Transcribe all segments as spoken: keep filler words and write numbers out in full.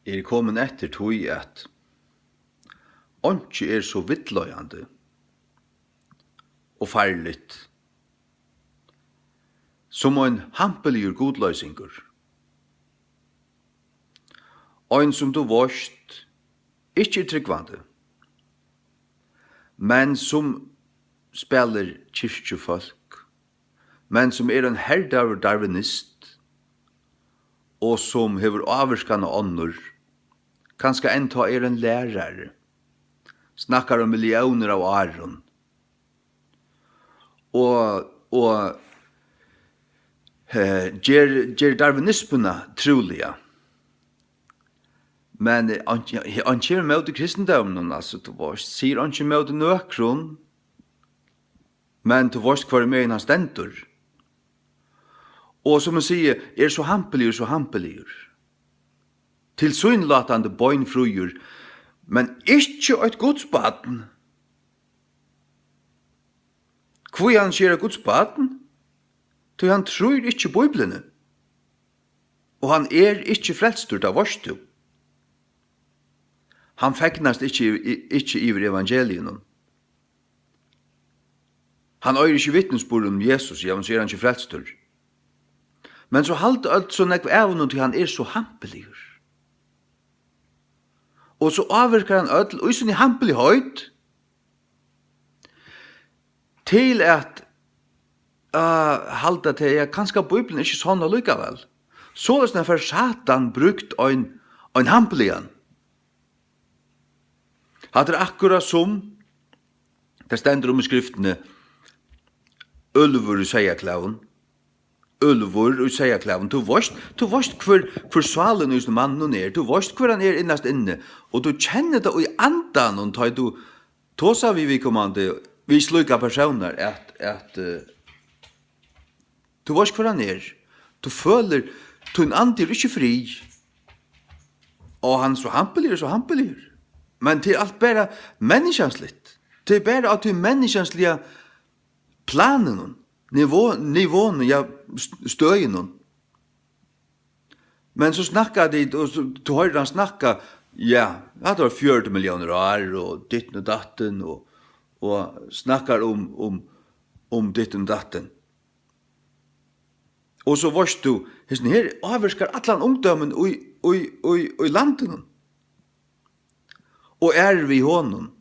Eg eri komin eftir tí, at einki er so villleiðandi og farligt sum ein hampiligur gudloysingur. Ein, sum tú veitst, ikki er trúgvandi, men sum spælir kirkjufólk, men sum er ein herdaður darwinist, og sum hevur ávirkan á onnur, kanska enntá er ein lærari, snakkar um milliónir av árum, og, og, eh, ger, ger darwinismuna trúliga. Men, eh, hann, hann kemur ímóti kristindóminum, altso, tú veitst, sigur einki ímóti nøkrum, men tú veitst, hvørjumegin hann stendur. Og sum eg sigi, er so hampiligur, so hampiligur. Tilsýnlátandi beinfríur, men ikki eitt Guds barn. Hví hann ikki er eitt Guds barn? Tí hann trýr ikki Bíbliuni. Og hann er ikki frelstur, tað veitst tú. Hann fegnast ikki, ikki yvir evangeliinum. Hann eigur ikki vitnisburð um Jesus, ja, men so er hann ikki frelstur. Men so halda øll so nógv av honum, tí hann er so hampiligur. Og so ávirkar hann øll í síni hampiligheit til at, uh, halda tey, at kanska Bíblian er ikki sonn allíkavæl. Soleiðis fær Satan brúkt ein, ein hampiligan. Hatta er akkurát sum tað stendur um í skriftini, úlvur í seyðaklæðum. Úlvur í seyðaklæðum. Tú veitst, tú veitst, hvør, hvør sálin í hesum manninum er. Tú veitst, hvør hann er innast inni. Og tú kennir tað í andanum, tá ið tú tosar við viðkomandi, við slíkar persónar, at, at, eh, tú veitst, hvør hann er. Tú følir, tín andi er ikki í frið. Og hann er so hampiligur, so hampiligur. Men tað er alt bara menniskjansligt. Tað er bara á tí menniskjansliga planinum, nivå-, nivånum, ja, st-, støðinum. Men so snakka tit, og so, tú hoyrir hann snakka, ja, at tað var fjøruti milliónir ár, og ditten og datten, og, og snakkar um, um, um ditten og datten. Og so veitst tú, hesin her ávirkar allan ungdómin í, í, í, í landinum. Og er við honum.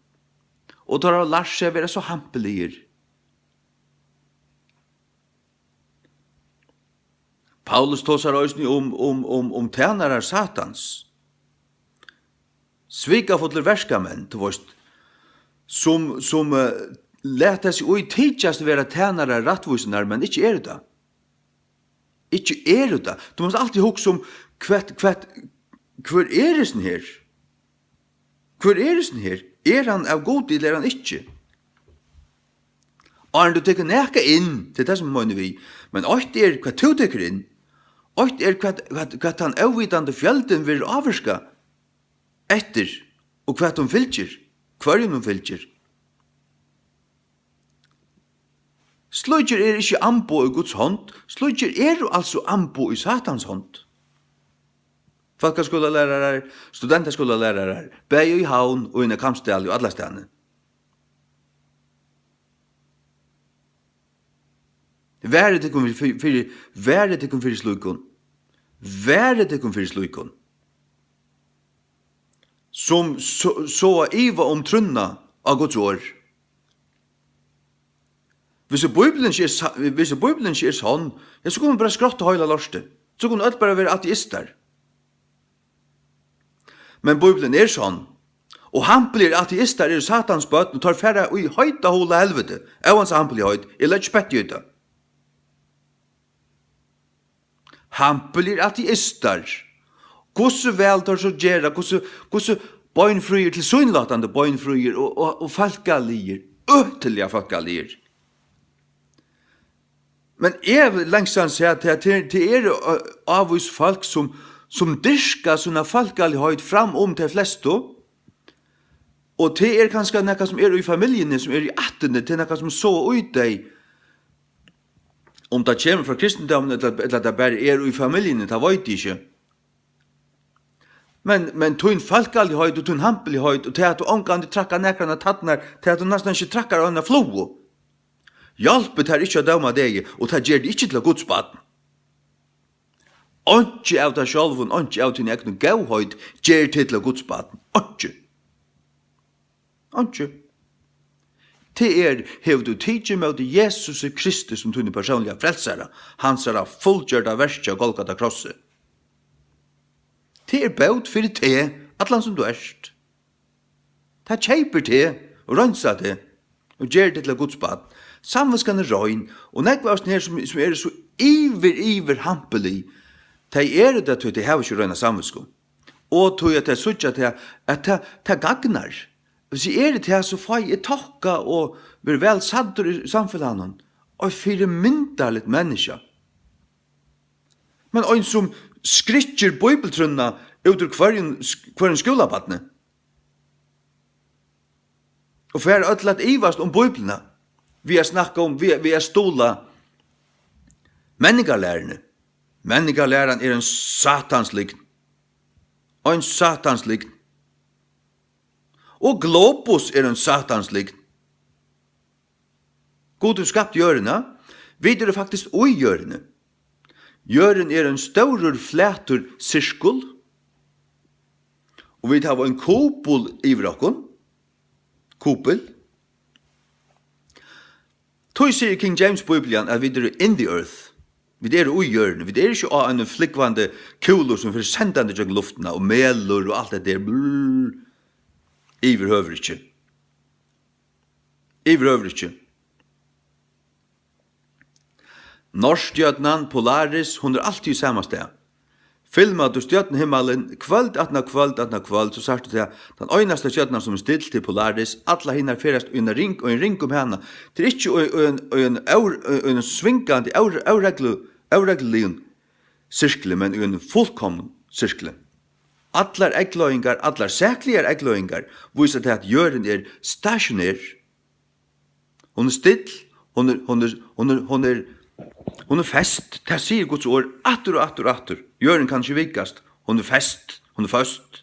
Og teir hava lært seg at vera so hampiligir. Paulus tosar eisini um, um, um, um tænarar Satans. Svikafullir verkamenn, tú veitst, sum, sum, eh, lata seg í tykjast vera tænarar rættvísinnar, men ikki eru tað. Ikki eru tað. Tú mást altíð hugsa um, hvat, hvat, hvør er hesin her? Hvør er hesin her? Er hann av Gudi, ella er hann ikki? Áðrenn tú tekur nakað inn, tað er tað, sum eg meini við. Men eitt er, hvat tú tekur inn. Eitt er, hvat, hvat, hvat tann óvitandi fjøldin verður ávirkað eftir, og hvat hon fylgir, hvørjum hon fylgir. Slíkir eru ikki amboð í Guds hond, slíkir eru altso amboð í Satans hond. Fólkaskúlalærarar, studentaskúlalærarar, bæði í Havn og inni á Kambsdali og allastaðni. Varið tykkum fyri, fyri, varið tykkum fyri slíkum. Varið tykkum fyri slíkum, sum so, sáa iva um trúnna á Guds orð. Hvis Bíblian ikki er sa-, hvis Bíblian ikki er sonn, ja, so kunnu vit bara skrotta heila lortið. So kunnu øll bara vera ateistar. Men Bíblian er sonn. Og hampiligir ateistar eru Satans børn, og teir fara í heita hula helviti. Óans hampiligheit, eg leggi ikki petti í tað. Hampiligir ateistar. Hvussu væl teir so gera, hvussu, hvussu beinfríir, tilsýnlátandi beinfríir og, og, og fólkaligir, øtiliga fólkaligir. Men eg vil lengstan siga, at tað, tað, tað eru, ø, ávís fólk, sum, sum dyrka sína fólkaligheit fram um tey flestu, og tað er kanska nakað, sum er í familjuni, sum er í ættini, tað er nakað, sum sáa í tey. Um tað kemur frá kristindóminum, ella, ella tað bara er í familjuni, tað veit eg ikki. Men, men tín fólkaligheit og tín hampiligheit og tað, at tú ongantíð traðkar nakran av tærnar, tað, at tú næstan ikki traðkar á eina flugu, hjálpir tær ikki á dómadegi, og tað ger teg ikki til eitt Guds barn. Einki av tær sjálvum, einki av tíni egnu góðheit ger teg til eitt Guds barn. Einki. Einki. Tað er, hevur tú tikið ímóti Jesusi Kristi sum tíni persónliga frelsara, hansara fullgjørda verki á Golgata krossi. Tað er bót fyri teg, allan sum tú ert. Tað keypir teg og reinsar teg og ger teg til eitt Guds barn. Samvitskan er rein, og nógv av okkum her, sum, sum eru so yvir, yvir hampilig, tey eru tað, tí tey hava ikki reina samvitsku. Og tí at tey síggja tað, at tað, tað gagnar. Hvis eg eri tað, so fái eg tokka og verði væl sæddur í samfelagnum. Eitt fyrimyndarligt menniskja. Men ein, sum skrykkir bíbliutrúnna út úr hvørjum, hvørjum skúlabarni, og fær øll at ivast um Bíbliuna, við at snakka um, við, við at stuðla menningarlæruni. Menningarlæran er ein satans lygn. Ein satans lygn. Og Globus er ein satans lygn. Gud hevur skapt jørðina. Vit eru faktiskt í jørðini. Jørðin er ein stórur, flatur sirkul, og vit hava ein kupul yvir okkum. Kupul. Tí sigur King James Bíblian, at vit eru in the earth. Vit eru í jørðini. Vit eru ikki á einum flúgvandi kúlu, sum fer sendandi gjøgnum luftina og melur og alt hetta der. Brrr. Yvirhøvur ikki. Yvirhøvur ikki. Norðstjørnan Polaris, hon er altíð sama stað. Filmar tú stjørnuhimmalin kvøld aftan á kvøld aftan á kvøld, so sært tú tað, tann einasta stjørnan, sum er still, tað er Polaris. Allar hinar ferðast í ein ring, og ein ring um hana. Tað er ikki í, í ein, í ein ór-, í ein svingandi, ór-, óreglu-, óregluligum sirkli, men í einum fullkomnum sirkli. Allar eygleiðingar, allar sakligar eygleiðingar vísa tað, at jørðin er stationær. Hon er still, hon er, hon er, hon er, hon er, hon er fest. Tað sigur Guds orð aftur og aftur og aftur. Jørðin kann ikki vikast. Hon er fest, hon er føst.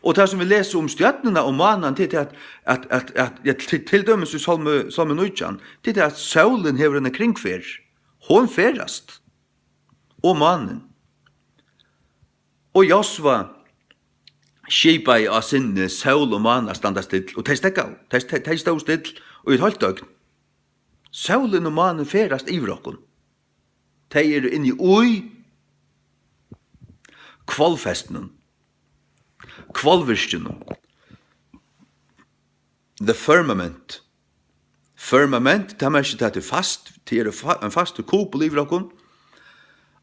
Og tað, sum vit lesa um stjørnuna og mánan, tað er tað, at, at, at, at, ja, til, til dømis í Sálmi, Sálmi nítjan, tað er tað, at sólin hevur eina kringferð. Hon ferðast. Og mánin. Og Josva skipaði á sinni sól og mána standa still, og tey steðgaðu. Tey, tey, tey stóðu still í eitt hálvt døgn. Sólin og mánin ferðast yvir okkum. Tey eru inni í hvolvfestinum, hvolvvirkinum. The firmament. Firmament, tað merkir, at tað er fast, tað er fa-, ein fastur kupul yvir okkum.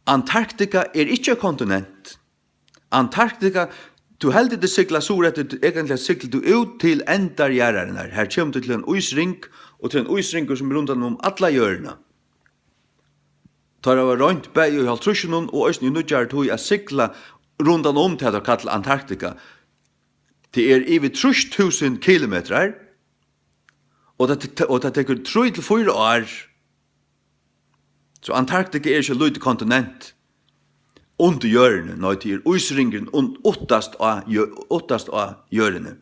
Antarktika er ikki eitt kontinent. Antarktika, tú heldur teg sigla suðureftir, tú, eigentliga siglir tú út til endar jarðarinnar. Her kemur tú til ein ísring, og til ein ísringur, sum er rundan um alla jørðina. Teir hava roynt bæði í hálvtrýssunum og eisini í nýggjari tíð at sigla rundan um tað, teir kalla Antarktika. Tað er yvir trýss túsund kilometrar, og tað, og tað tekur trý til fýra ár. So Antarktika er ikki eitt lítið kontinent undir jørðini, nei, tað er ísringurin un-, uttast á jør-, uttast á jørðini.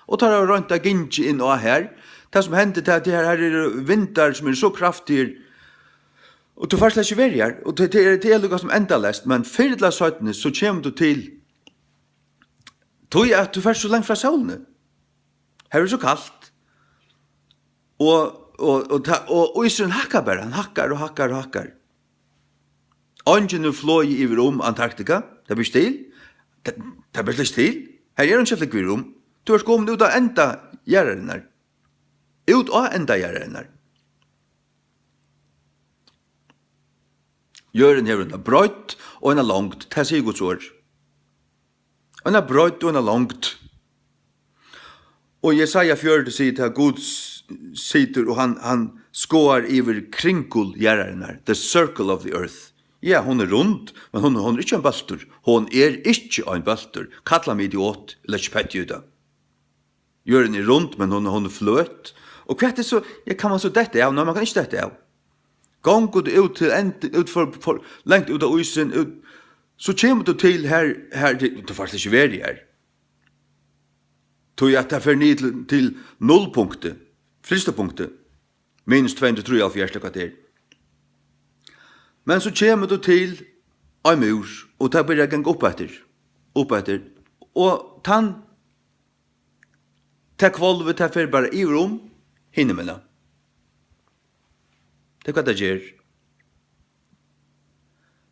Og teir hava roynt at gingið inn á her. Tað, sum hendir, tað er, at her, her eru vindar, sum eru so kraftigir, og tú fært slett ikki verið her. Og tað, tað er, tað er líka sum endaleyst, men fyrr ella seinni, so kemur tú til, tí at tú fert so langt frá sólini. Her er so kalt. Og, og, og, ta-, og, og ísurin hækkar bara, hann hækkar og hækkar og hækkar. Eingin hevur flogið yvir um Antarktika, tað ber ikki til. Tað, tað ber slett ikki til. Her er eingin flúgva yvir um. Tú ert komin út á enda jarðarinnar. Út á enda jarðarinnar. Jørðin hevur eina breidd og eina longd, tað sigur Guds orð. Eina breidd og eina longd. Og Jesaja fjøruti sigur tað, at Gud s-, situr og hann, hann skoðar yvir kringul jarðarinnar, the circle of the earth. Ja, hon er rund, men hon, hon er ikki ein bóltur. Hon er ikki ein bóltur. Kalla meg idiot, ella ikki petti í tað. Jørðin er rund, men hon, hon er fløt. Og hvat er so, ja, kann man so detta av? Nei, man kann ikki detta av. Gongur tú út til end-, út for, for, langt út á ísin, út, So kemur tú til her, her, tú fært ikki verið her. Tí at tað fer niður til, til nullpunktið, frystipunktið, minus tvey hundrað og trýoghálvfjerðs, ella hvat tað er. Men so kemur tú til ein múr, og tað byrjar at ganga upp eftir, upp eftir, og tann, tað hvolvið, tað fer bara yvir um hinumegin. Tað er hvat tað ger.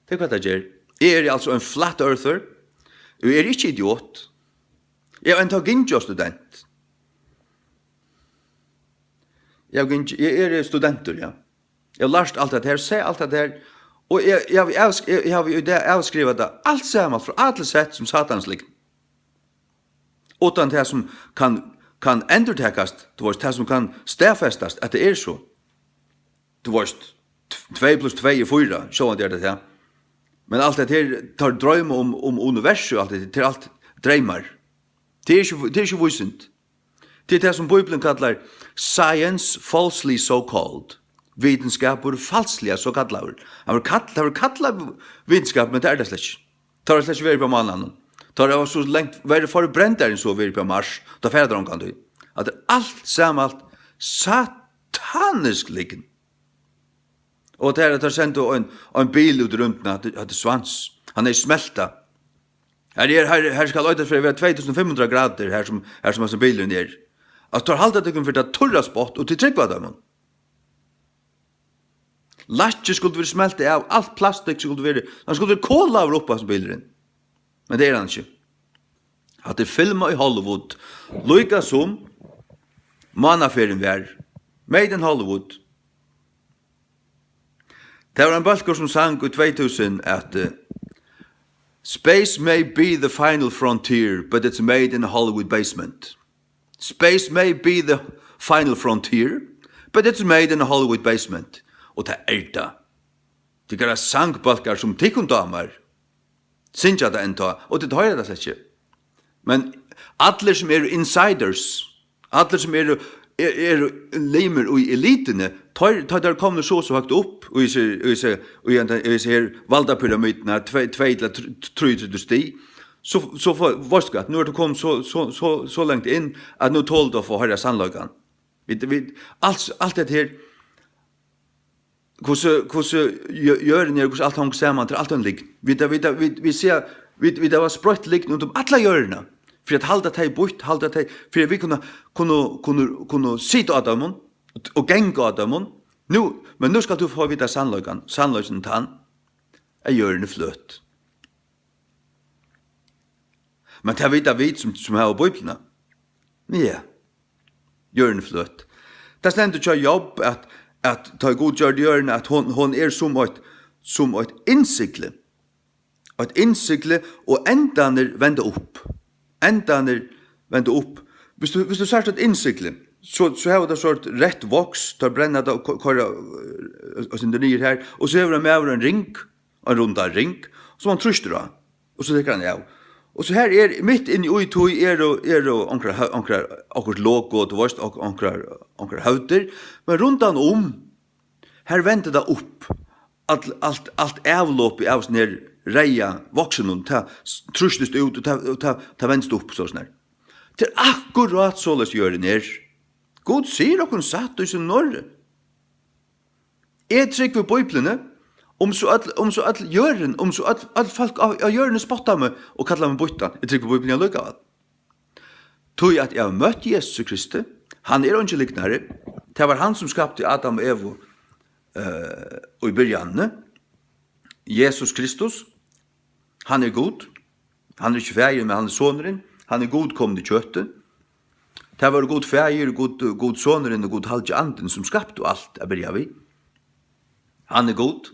Tað er hvat tað ger. Eg eri altso ein flat earther, og eg eri ikki idiot. Eg havi enntá gingið á student. Eg havi gingið, eg eri studentur, ja. Eg havi lært alt hetta her, sæð alt hetta her, og eg, eg havi avsk-, eg, eg havi í dag avskrivað tað alt saman frá A til Z sum Satans lygn. Uttan tað sum kann, kann endurtakast, tú veist, tað sum kann staðfestast, at tað er so. Tú veist, t-, tvey pluss tvey er fýra, sjálvandi er tað tað. Men alt hetta her, teir droyma um, um universið og alt hetta, tað er alt dreymar. Tað er ikki, tað er ikki vísind. Tað er tað, sum Bíblian kallar science falsely so called. Vitinskapur falsliga so kallaður. Hann verður kall-, tað verður kallað vitinskap, men tað er tað slett ikki. Teir hava slett ikki verið á mánaðanum. Teir hava so langt verið forbrendar enn so verið á Mars. Tað fara teir ongantíð. At tað er alt saman alt satanisk lygn. Og tað er, at teir sendu ein, ein bil út í rúmdina, hatta, hatta er Svans. Hann er smelta. Her er, her, her skal leitast fyri at vera tvey túsund og fimm hundrað gradir, her sum, her sum hasin bilurin er. At teir halda tykkum fyri tað turra spott, og tit trúgva teimum. Lakkið skuldi verið smeltað av, alt plastikk skuldi verið, hann skuldi verið kolaður upp á hasin bilurin. Men tað er hann ikki. Hatta er filmað í Hollywood, líka sum mánaferðin var. Made in Hollywood. Tað var ein bólkur, sum sang í tvey túsund, at, eh, "Space may be the final frontier, but it's made in a Hollywood basement." Space may be the final frontier, but it's made in a Hollywood basement. Og tað er tað. Tykkara sangbólkar, sum tykkum dámar, syngja tað enntá, og tit hoyra tað slett ikki. Men allir sum eru insiders, allir sum eru, er-, eru limir í elitini, teir, tá teir komnir so, so høgt upp í seg, í seg, í henda, í seg her valdapyramiduna, tvey, tvey til tr-, trýogtretivu stig, so, so fá-, veitst tú hvat, nú ert tú komin so, so, so, so langt inn, at nú tolir tú at fáa hoyra sannleikan. Vit, vit, alt, alt hetta her, hvussu, hvussu jø-, jørðin er, hvussu alt hongur saman, tað er alt ein lygn. Vit, vit, vit, vit siga, vit, vit hava spreitt lygn rundt um alla jørðina, fyri at halda tey býtt, halda tey, fyri at vit kunnu, kunnu, kunnu, kunnu sita á teimum og ganga á teimum. Nú, men nú skalt tú fáa at vita sannleikan. Sannleikin er tann, at jørðin er fløt. Men tað vita vit, sum, sum hava Bíbliuna. Ja, jørðin er fløt. Tað stendur hjá Job, at, at tá Gud gjørdi jørðina, at hon, hon er sum eitt, sum eitt innsigli. Eitt innsigli, og endarnir venda upp. Endarnir venda upp. Viss tú, viss tú sært eitt innsigli, so, so hevur tað sort reytt voks, teir brenna tað og ko-, koyra, eh, eitt sindur niður har, og so hevur ein maður ein ring, ein rundan ring, sum hann trýstir á, og so tekur hann av. Og so her er, mitt inni í tí eru, eru onkrar hø-, onkrar, okkurt logo, tú veist, ok-, onkrar, onkrar høvdir, men rundan um, her vendir tað upp. Alt, alt, alt avlopið av sånn her reyða voksinum, tað s-, trýstist út, og tað, og tað, tað vendist upp, so sånn her. Tað er akkurát soleiðis jørðin er. Gud sigur okkum satt í sínum orði. Eg trúgvi Bíbliuni, um so øll, um so øll jørðin, um so øll, øll fólk á, á jørðini spotta meg og kalla meg býttan. Eg trúgvi Bíbliuni allíkavæl. Tí at eg havi møtt Jesus Kristi, hann er eingin lygnari. Tað var hann, sum skapti Adam og Evu, eh, í byrjanini. Jesus Kristus, hann er Gud. Hann er ikki faðirin, men hann er sonurin. Hann er Gud komin í kjøti. Tað vóru Gud Faðir, Gud, Gud Sonurin og Gud Halgi Andin, sum skaptu alt at byrja við. Hann er Gud.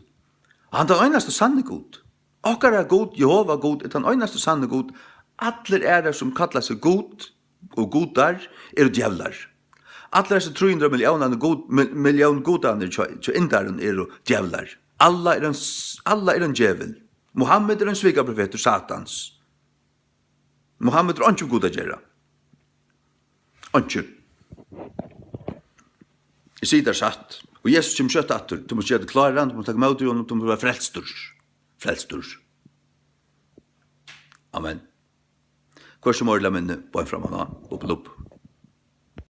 Og hann er tann einasti sanni Gud. Okkara Gud, Jehova Gud, er tann einasti sanni Gud. Allir aðrir, sum kalla seg Gud og gudar, eru djevlar. Allir hesir trý hundrað milliónarnir gud-, mi-, millión gudarnir hjá, hjá indarum eru djevlar. Allah er ein s-, Allah er ein djevil. Muhammed er ein svikaprofetur Satans. Muhammed hevur einki við Gud at gera. Einki. Eg sigi tær satt. Og Jesus kemur skjótt aftur. Tú mást gera teg kláran, tú mást taka ímóti honum, tú mást vera frelstur. Frelstur. Amen. Hvør sum orðið minni, bein fram hann á, upp og upp.